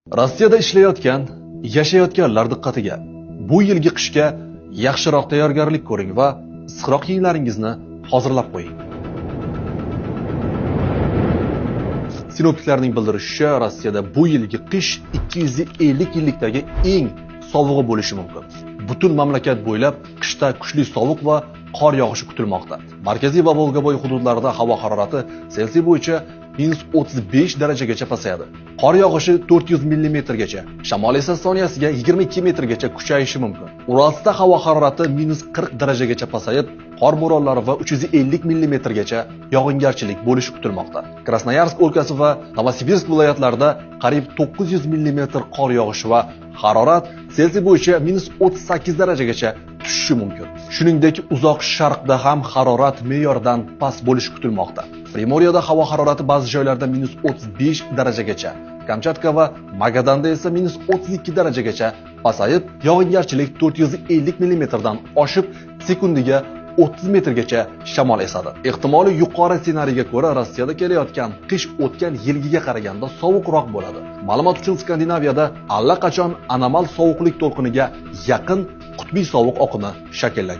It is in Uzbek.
Rossiyada ishlayotgan, yashayotganlar diqqatiga. Bu yilgi qishga yaxshiroq tayyorgarlik ko'ring va issiqroq kiyimlaringizni hozirlab qo'ying. Sinoptiklarning bildirishicha, Rossiyada bu yilgi qish 250 yillikdagi eng sovug'i bo'lishi mumkin. Butun mamlakat bo'ylab qishda kuchli sovuq va qor yog'ishi kutilmoqda. Markaziy va Volgabo'yi hududlarida havo harorati Selsiy bo'yicha -35 darajagacha pasayadi. Qor yog'ishi 400 millimetrgacha, shamol esa soniyasiga 22 metrgacha kuchayishi mumkin. Uralskda havo harorati -40 darajagacha pasayib, qor bo'ronlari va 350 millimetrgacha yog'ingarchilik bo'lishi kutilmoqda. Krasnoyarsk o'lkasi va Novosibirsk viloyatlarida qariyb 900 millimetr qor yog'ishi va harorat Selsiy bo'yicha -38 darajagacha tushishi mumkin. Shuningdek, uzoq sharqda ham harorat me'yordan past bo'lishi kutilmoqda. Primoriyada havo harorati ba'zi joylarda -35 darajagacha, Kamchatka va Magadanda esa -32 darajagacha pasayib, yog'ingarchilik 450 millimetrdan oshib, sekundiga 30 metrgacha shamol esadi. Ehtimoliy yuqori ssenariyga ko'ra, Rossiyada kelayotgan qish o'tgan yilgiga qaraganda sovuqroq bo'ladi. Ma'lumot uchun, Skandinaviyada allaqachon anomal sovuqlik to'lqiniga yaqin qutbiy sovuq oqimi shakllangan.